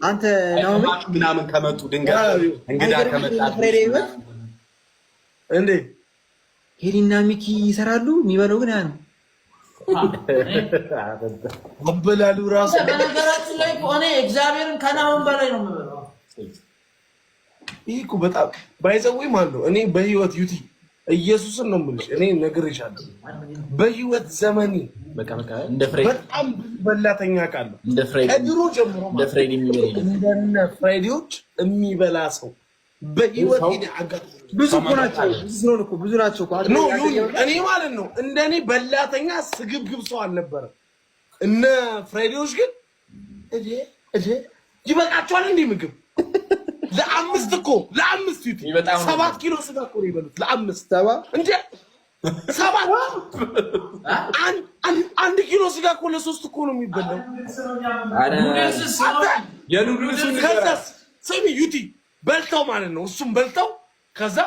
አንተ ነው ምናምን ከመጡ ድንገት እንግዳ ከመጣ እንዴ ሄዲና ሚኪ ይሰራሉ። የሚበላው ግን ያ ነው። አበላሉ ራሱ። በነገራችን ላይ እኔ እግዚአብሔርን ከናሁን በላይ ነው የምበላው። ይህ እኮ በጣም by the way ማለት ነው። እኔ በህይወት ዩቲ ኢየሱስን ነው የምልሽ። እኔ ነግሬሻለሁ፣ በህይወት ዘመኔ በጣም ብዙ በላተኛ ቃለሁ። ከድሮ ጀምሮ እንደነ ፍሬዲዎች የሚበላ ሰው በህይወት ብዙ እኮ ናቸው። ብዙ ናቸው እኮ እኔ ማለት ነው። እንደኔ በላተኛ ስግብግብ ሰው አልነበረም። እነ ፍሬዲዎች ግን ይበቃቸዋል እንዲህ ምግብ ለአምስት እኮ ለአምስት ዩቲ 7 ኪሎ ስጋ እኮ ነው የበሉት። ለአምስት እንደ ሰባት 1 ኪሎ ስጋ እኮ ለሶስት እኮ ነው የሚበላው። ከዛስ ስሚ ዩቲ በልተው ማለት ነው እሱም በልተው ከዛ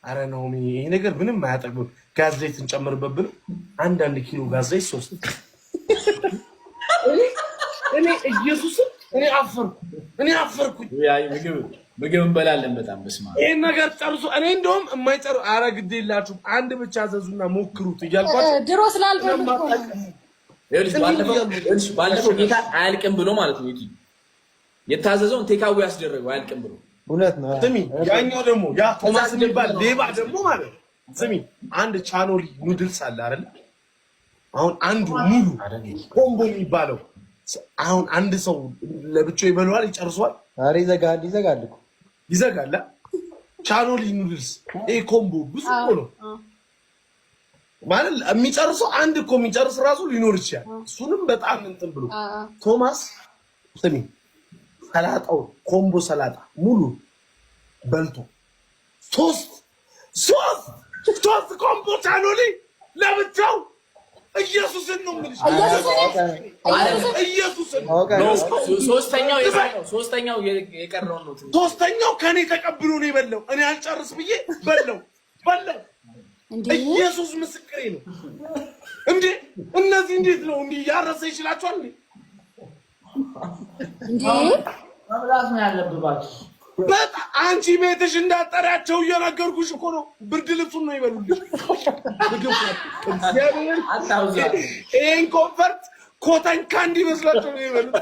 አረ ናኦሚ ይሄ ነገር ምንም አያጠግብም፣ ጋዝ ዘይት እንጨምርበት ብለው አንዳንድ ኪሎ ጋዝ ዘይት ሶስት። እኔ ኢየሱስን እኔ አፈርኩ፣ እኔ አፈርኩኝ። ምግብ እንበላለን በጣም በስመ አብ። ይሄን ነገር ጨርሶ እኔ እንደውም የማይጨር አረ ግድ የላችሁም አንድ ብቻ ዘዙና ሞክሩት እያልኳቸው ድሮ ስላልበሉ ባለፈው ጌታ አያልቅም ብሎ ማለት ነው የታዘዘውን takeaway ያስደረገው አያልቅም ብሎ እውነት ነው። ስሚ ያኛው ደግሞ ያ ቶማስ የሚባል ሌባ ደግሞ ማለት ነው። ስሚ አንድ ቻኖሊ noodles አለ አይደል? አሁን አንዱ ሙሉ combo የሚባለው አሁን አንድ ሰው ለብቻው ይበለዋል፣ ይጨርሰዋል። ኧረ ይዘጋል፣ ይዘጋል እኮ ይዘጋል። ቻኖሊ noodles ይሄ combo ብዙ እኮ ነው ማለት የሚጨርሰው አንድ እኮ የሚጨርስ ራሱ ሊኖር ይችላል። እሱንም በጣም እንትን ብሎ ቶማስ ስሚ ሰላጣው combo ሰላጣ ሙሉ በልቶ ሶስት ሶስት ሶስት combo ቻኖሊ ለብቻው ኢየሱስን ነው የምልሽ። ኢየሱስን ሶስተኛው የቀረውን ነው። ሶስተኛው ከኔ ተቀብሎ ነው የበላው። እኔ አልጨርስ ብዬ በላው በላው። ኢየሱስ ምስክሬ ነው። እንዴ እነዚህ እንዴት ነው እንዲህ ያረሰ ይችላቸዋል እንዴ? እንዴ መብላት ነው ያለብባችሁ። በጣም አንቺ ቤትሽ እንዳጠሪያቸው እየነገርኩሽ እኮ ነው። ብርድ ልብሱን ነው ይበሉልሽ። እግዚአብሔር ይሄን comfort cotton candy ይመስላቸው ነው ይበሉት።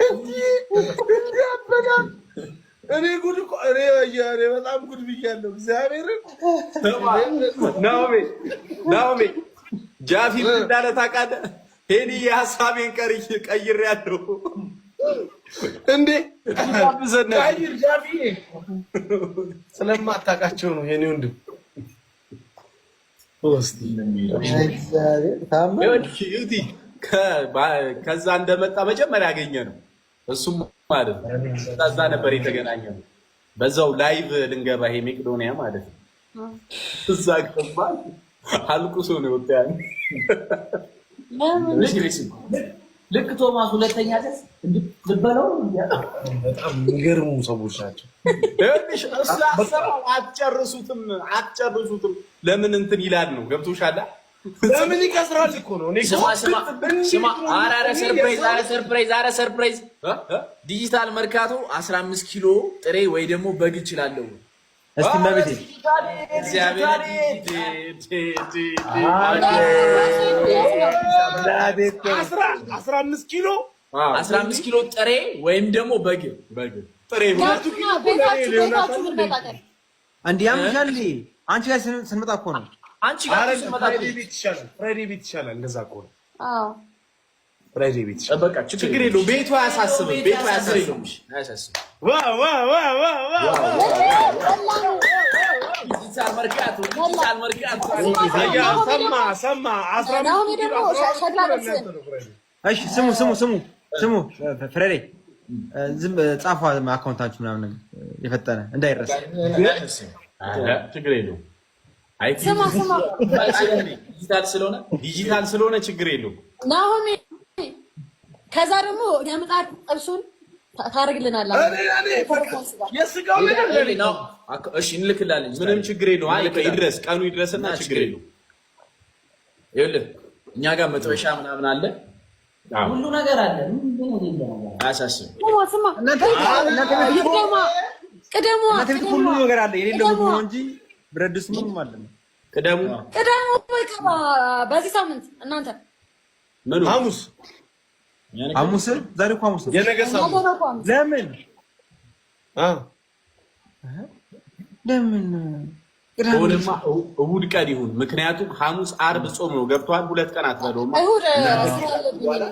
እንዲህ አበላል። እኔ ጉድ እኮ እኔ በጣም ጉድ ብያለሁ። እግዚአብሔርን ናኦሚ ናኦሚ ጃፊ ምን እንዳለ ታውቃለህ? ሄኒ የሀሳቤን ቀይሬያለሁ። እንዴ ቀይር ጃፊ፣ ስለማታውቃቸው ነው የኔ ወንድም። ከዛ እንደመጣ መጀመሪያ ያገኘ ነው እሱም ማለት ነው። እዛ ነበር የተገናኘ ነው። በዛው live ልንገባ ይሄ ሜቄዶኒያ ማለት ነው። እዛ ገባ አልቅሶ ነው የወጣ ያለ ልክ ቶማስ ሁለተኛ ደስ ልበለው። በጣም የሚገርሙ ሰዎች ናቸው። እሱ ያሰበው አትጨርሱትም፣ አትጨርሱትም ለምን እንትን ይላል ነው ገብቶሻል። ለምን ይከስራል እኮ ነው። ስማ፣ ኧረ surprise፣ ኧረ surprise፣ ኧረ surprise! ዲጂታል መርካቶ 15 ኪሎ ጥሬ ወይ ደግሞ በግ እችላለሁ። እስቲ መቤቴ 15 ኪሎ 15 ኪሎ ጥሬ ወይም ደግሞ በግ ጥሬ እንዲ ያምሻል። አንቺ ጋር ስንመጣ እኮ ነው። አንቺ ጋር ስንመጣ ቤት ይሻላል። ፍራይዴ ቤት ይሻላል። እንደዛ እኮ ነው። አዎ ፍራይዴ ቤት ይሻላል። በቃ ችግር የለውም። ቤቱ አያሳስብም። ቤቱ አያሳስብም። ዲጂታል መርካቶ፣ ዲጂታል መርካቶ። ሰማ ሰማ። እሺ ስሙ ስሙ ስሙ ስሙ ፍሬዴ ዝም ጻፏ account ኣችሁ ምናምን ነገር የፈጠነ እንዳይረሳ። ችግር የለውም። ስማ ስማ፣ ዲጂታል ስለሆነ ዲጂታል ስለሆነ ችግር የለውም። ናሆሜ ከዛ ደግሞ የምጣድ ጥብሱን ታደርግልናለህ። የስጋው ነገር እሺ እንልክላለን። ምንም ችግር የለውም። አይ ይድረስ፣ ቀኑ ይድረስና ችግር የለውም። ይኸውልህ እኛ ጋር መጥበሻ ምናምን አለ፣ ሁሉ ነገር አለ። ምንድን ነው የሌለ ነገር? አያሳስብም። ስማ ስማ፣ ይቅደማ ቅደሟ እናንተ ቤት ሁሉ ነገር አለ። የሌለው ምግብ ነው እንጂ ብረት ድስት ምንም አለ። ቅደሙ ቅደሙ። በቃ በዚህ ሳምንት እናንተ ምኑ ሐሙስ ሐሙስ፣ ዛሬ እኮ ሐሙስ ነው። የነገ ሳምንት ነገ ነው እኮ ሐሙስ። ለምን ለምን እሑድማ እሑድ ቀን ይሁን። ምክንያቱም ሐሙስ፣ ዓርብ ጾም ነው። ገብቶሃል? ሁለት ቀን አትበለውማ። እሑድ ስራ አለብኝ እኔ።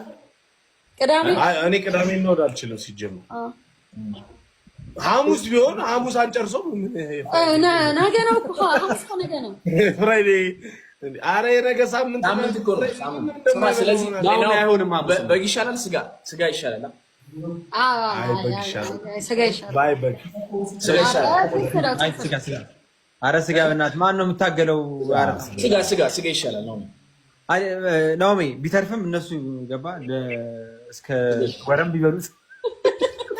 ቅዳሜ እኔ ቅዳሜ እና እሑድ አልችልም። ሲጀምር ሐሙስ ቢሆን ሐሙስ አንጨርሶም። ነገ ነው እኮ ሐሙስ እኮ ነገ ነው። Friday፣ አረ የነገ ሳምንት ሳምንት እኮ ነው። ሳምንት ስማ፣ ስለዚህ አሁን አይሆንም። ሐሙስ በግ ይሻላል፣ ስጋ ስጋ ይሻላል። አይ በግ ይሻላል። ስጋ ይሻላል። ባይ በግ ስጋ ይሻላል። አይ ስጋ ስጋ፣ አረ ስጋ በእናትህ ማን ነው የምታገለው? አረ ስጋ ስጋ ስጋ ይሻላል ነው። ናኦሚ ቢተርፍም እነሱ ገባ እስከ ወረም ቢበሉት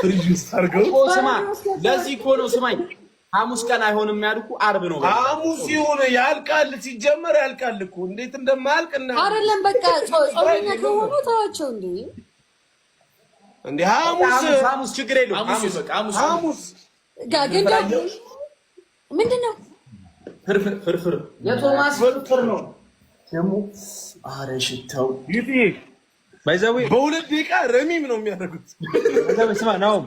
ፍሪጅ ውስጥ አድርገው። ስማ፣ ለዚህ እኮ ነው ስማኝ፣ ሐሙስ ቀን አይሆንም ያልኩ ዓርብ ነው። ሐሙስ ይሁን ያልቃል። ሲጀመር ያልቃል እኮ እንዴት እንደማያልቅ እና አይደለም በቃ ጾመኛ ከሆኑ ተዋቸው እንዴ። እንዴ ሐሙስ ሐሙስ ችግር የለውም። ሐሙስ በቃ ሐሙስ ሐሙስ ግን ደግሞ ምንድን ነው ፍርፍር ፍርፍር የቶማስ ፍርፍር ነው ደግሞ። አረ ሽታው ይቲ by the way በሁለት ደቂቃ ረሚም ነው የሚያደርጉት። by the way ስማ ናኦም፣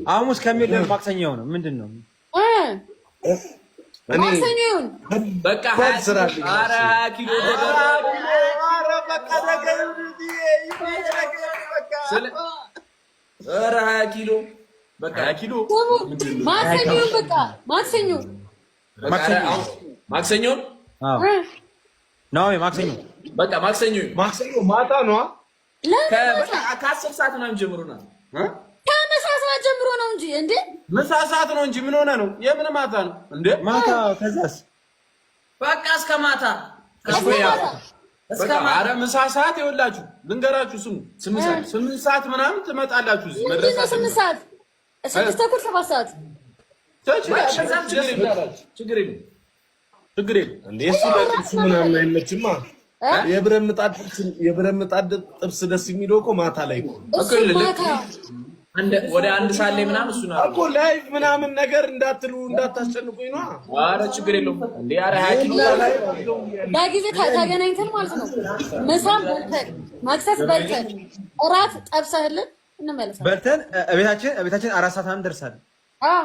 ሐሙስ ከሚል ማክሰኞ ነው። ምንድን ነው ማክሰኞ ይሁን በቃ ኧረ ኪሎ ኧረ 20 ኪሎ በቃ ኪሎ ማክሰኞ ይሁን በቃ ማክሰኞ ማክሰኞ ናኦሚ ማክሰኞ በቃ ማክሰኞ ይሁን። ማክሰኞ ማታ ነው። ከ10 ሰዓት ምናምን ጀምሮ ነው። ከምሳ ሰዓት ጀምሮ ነው እንጂ እንዴ ምሳ ሰዓት ነው እንጂ ምን ሆነ ነው? የምን ማታ ነው እንዴ? ማታ ከዛስ በቃ እስከ ማታ እስከ ማታ። ኧረ ምሳ ሰዓት ይኸውላችሁ፣ ልንገራችሁ፣ ስሙ፣ 8 ሰዓት ምናምን ትመጣላችሁ እዚህ ምንድን ነው 8 ሰዓት፣ 6:30፣ 7 ሰዓት ችግር የለም ችግር የለም። እንዴ እሱ ለጥብሱ ምናምን አይመችማ። የብረት ምጣድ ጥብስ ደስ የሚለው እኮ ማታ ላይ እኮ እሱ ማታ ወደ 1 ሰዓት ላይ ምናምን እሱ ነው እኮ live ምናምን ነገር እንዳትሉ እንዳታስጨንቁኝ ነዋ። ኧረ ችግር የለውም እንዴ ኧረ 20 ኪሎ በጊዜ ተገናኝተን ማለት ነው። ምሳም በልተን መክሰስ በልተን እራት ጠብሰህልን እንመለሳለን። በልተን እቤታችን 4 ሰዓት ምናምን እንደርሳለን። አዎ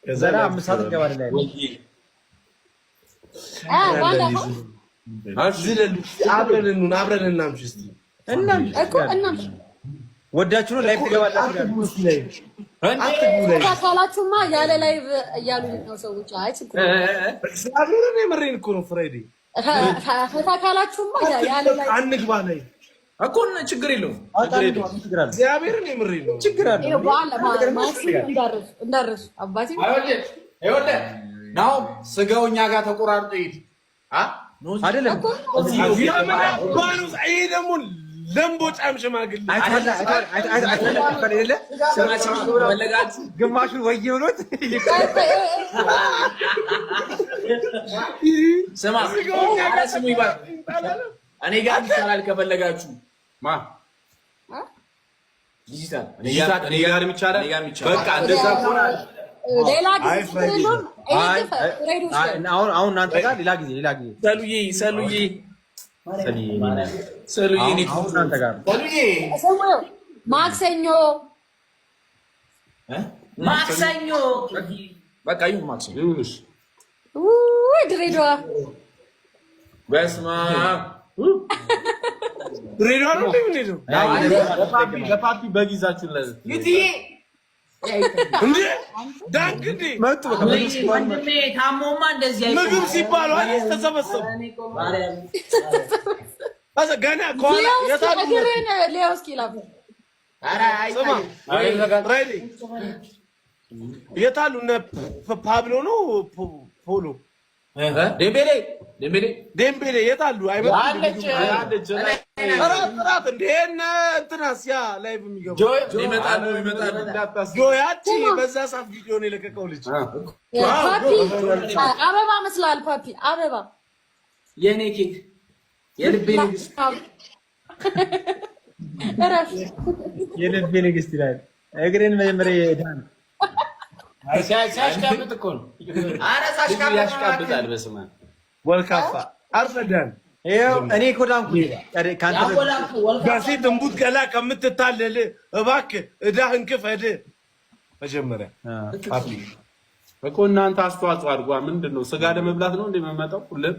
ከዛ 5 ሰዓት እንገባለን። ላይ አብረን እናምሽ እስኪ እኮ እናምሽ ወዳችሁ ነው live ትገባላችሁ ካላችሁማ ያለ live እያሉ ነው ሰዎች። አይ ችግር እግዚአብሔርን የምሬን እኮ ነው። Friday ፈታ ካላችሁማ ያለ live አንግባ ላይ እኮ ችግር የለውም። እግዚአብሔርን የምሬን ነው። ችግር አለ እንዳረሱ አባቴ ይኸውልህ ናሆም ስጋው እኛ ጋር ተቆራርጦ ይሂድ አይደለም። ይሄ ደግሞ ለምቦጫም ሽማግሌ ግማሹን ወይ ብሎት ስማ፣ ስሙ ይባል እኔ ጋር ይቻላል ከፈለጋችሁ ማ ዲጂታል እኔ ጋር ይቻላል። በቃ እንደዛ ከሆነ ሌላ ጊዜ አሁን አሁን እናንተ ጋር ሌላ ጊዜ ሌላ ጊዜ ሰሉዬ ሰሉዬ ሰሉዬ እናንተ ጋር ማክሰኞ ማክሰኞ በቃ ይሁን ማክሰኞ። ውይ ድሬዳዋ በስመ አብ ድሬዳዋ ነው እንደምንሄደው። ለፓፒ በግ ይዛችሁ እንዴ ዳንክ እንዴ መጡ። በቃ ወንድሜ ታሞማ እንደዚህ አይቆም። ምግብ ሲባሉ አይደል ተሰበሰቡ። አዘ ገና ከኋላ የታሉ? እግርህን ሊያው እስኪ ላፍ ስማ ራይሊ የታሉ? እነ ፓብሎ ነው ፖሎ ዴምቤሌ ዴምቤሌ ዴምቤሌ የታሉ? አይመጡም። እራት እንዴ እነ እንትናስ ያ live የሚገባው ይመጣሉ ይመጣሉ። ያቺ በዛ ሰዓት ቪዲዮ ነው የለቀቀው ልጅ ፓፒ አበባ መስላል። ፓፒ አበባ የኔ ኬክ የልቤ ንግስት እረፍ። የልቤ ንግስት ይላል። እግሬን መጀመሪያ ዳን ሲያሽቃብጥ እኮ ነው። ኧረ ሳሽቃብጥ ያሽቃብጣል። በስመ አብ ወልካፋ አርፈዳን ይኸው እኔ እኮ ዳንኩኝ። ከአንተ በሴት እምቡት ገላ ከምትታለል እባክህ እዳህን ክፈል መጀመሪያ። ፓፒ እኮ እናንተ አስተዋጽኦ አድርጓ። ምንድን ነው ስጋ ለመብላት ነው እንደ የምመጣው ሁሌም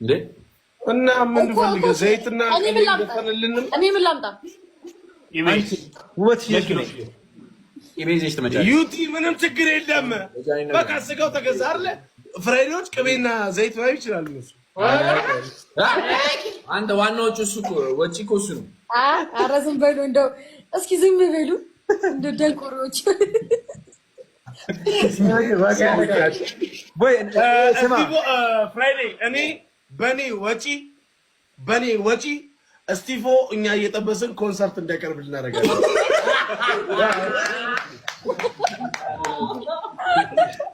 እንዴ? እና ምን ፈልገህ ዘይትና እኔ ምን ላምጣ? እኔ ምን ላምጣ? ውበት ቅቤ ይዘሽ ትመጫለሽ። ዩቲ ምንም ችግር የለም። በቃ ስጋው ተገዛ አይደለ? ፍሬዎች ቅቤና ዘይት ምናምን ይችላሉ እነሱ። አንተ ዋናዎቹ እሱ እኮ ወጪ እኮ እሱ ነው። ኧረ ዝም በሉ እንደው እስኪ ዝም በሉ እንደው ደንቆሮች። ፍራይዴ እኔ በኔ ወጪ በኔ ወጪ እስቲፎ እኛ እየጠበስን ኮንሰርት እንዲያቀርብ ልናደርጋለን።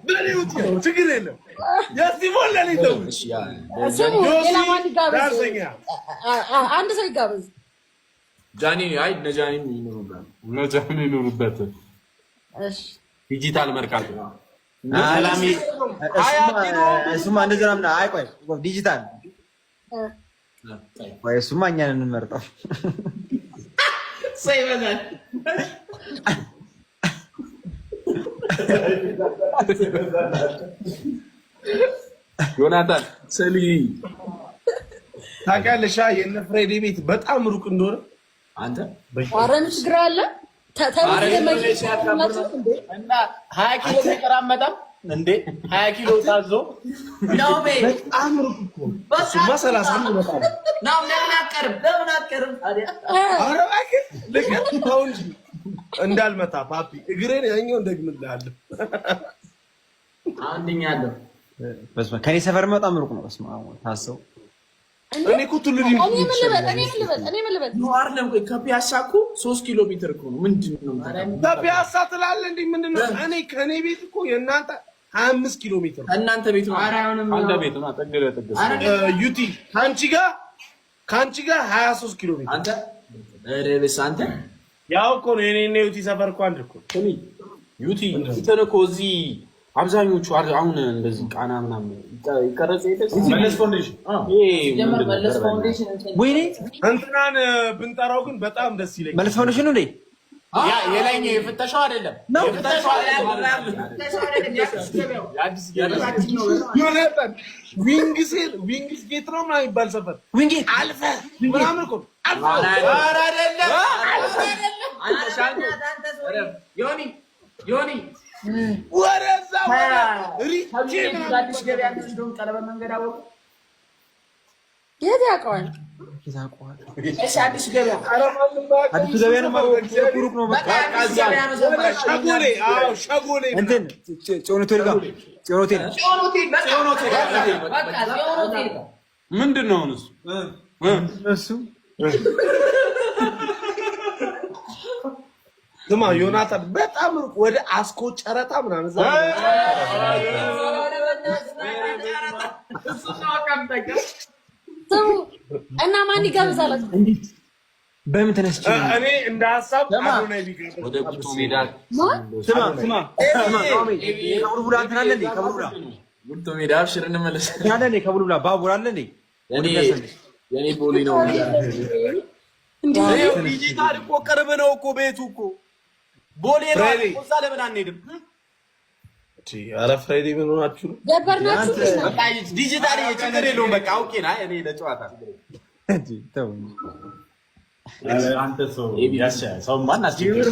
በኔ ወጪ ነው፣ ችግር የለም። የእስቲፎን ለኔ ተው። ስሙ ሌላ ማን ይጋበዝ? ዳንሰኛ አንድ ሰው ይጋበዝ። ጃኒ አይ እነ ጃኒ ይኖሩበት እነ ጃኒ ይኖሩበት። እሺ ዲጂታል መርካቶ እሱማ እንደዚያ ነው። አይ ቆይ ዲጂታል ቆይ እሱማ እኛን እንመርጠው። ሰው ይበዛል። ዮናታን ሰሊ ታውቂያለሽ የእነ ፍሬዴ ቤት በጣም ሩቅ እንደሆነ አንተ ኧረ ምን ችግር አለ? እና 20 ኪሎ ቢቀር አትመጣም እንዴ? 20 ኪሎ ታዞ በጣም ሩቅ እኮ እሱማ 30 ነው። በጣም ለምን አትቀርም? ለምን አትቀርም ታዲያ? ኧረ እባክህ ልቀቅ፣ ተው እንጂ እንዳልመታ ፓፒ እግሬን ያኛውን ደግምልሃለሁ። አንደኛ አለው። በስመ አብ ከእኔ ሰፈር በጣም ሩቅ ነው። በስመ አብ ታስበው እኔ እኮ ቱሉ ዲምቱ እኔ ምን ልበል? እኔ ምን ልበል? እኔ ምን ልበል? ነው አይደለም? ቆይ ከፒያሳ እኮ 3 ኪሎ ሜትር እኮ ነው። ምንድን ነው ከፒያሳ ትላለህ እንዴ? ምንድን ነው? እኔ ከእኔ ቤት እኮ የእናንተ 25 ኪሎ ሜትር ነው። እናንተ ቤት ነው። አንተ ቤት ነው። ጥግ ለጥግ ዩቲ ከአንቺ ጋር 23 ኪሎ ሜትር አንተ ኧረ በስመ አንተ ያው እኮ ነው የእኔና ዩቲ ሰፈር እኮ አንድ እኮ ስሚ ዩቲ እንትን እኮ እዚህ አብዛኞቹ አሁን እንደዚህ ቃና ምናምን ይቀረጽ የለ መለስ ፋውንዴሽን መለስ ፋውንዴሽን ወይኔ እንትናን ብንጠራው ግን በጣም ደስ ይለኛል። መለስ ፋውንዴሽን ነው እንዴ? ያ የላይኛው የፍተሻው አይደለም ነው ዮናታን ዊንግስ ጌት ነው ምናምን የሚባል ሰፈር ዊንጌት አልፈህ ምናምን እኮ አልፈህ ኧረ አይደለም። አንተ ሻንቆ ዮኒ ዮኒ ወደዛ ወደ ሪቼ ምናምን አዲስ ገበያ እንደሆነ ቀለበት መንገድ አወቁ። የት ያውቀዋል? እሺ አዲስ ገበያ አዲሱ ገበያ ነው። ሩቅ ነው። በቃ አዲስ ገበያ ነው ወደ ሸጎሌ አዎ ሸጎሌ እንትን ጽዮን ሆቴል ጋር ጽዮን ሆቴል ጽዮን ሆቴል በቃ በቃ ጽዮን ሆቴል ምንድን ነው አሁን እሱ እሱ ስማ ዮናታን በጣም ሩቅ ወደ አስኮ ጨረታ ምናምን እዛ ስሙ እና ማን ይጋብዛላችሁ? በምን ተነስቼ ነው? እኔ እንደ ሀሳብ አዶናይ ቢጋብዝ ወደ ቁጡ ሜዳ ማን ስማ ስማ ስማ ከቡልቡላ እንትን አለ እንዴ? ከቡልቡላ ጉልቶ ሜዳ አብሽር እንመለስ። እንትን አለ እንዴ? ከቡልቡላ ባቡር አለ እንዴ? የኔ ቦሌ ነው። ዲጂታል እኮ ቅርብ ነው እኮ ቤቱ እኮ ቦሌ ነው። እዛ ለምን አንሄድም? ኧረ ፍሬዴ ምን ሆናችሁ ነው? ደበርናችሁ? በቃ ዲጂታል ችግር የለውም። በቃ አውቄ ና እኔ ለጨዋታ ተው እንጂ አንተ ሰው ሰው ማን አስቸገረ?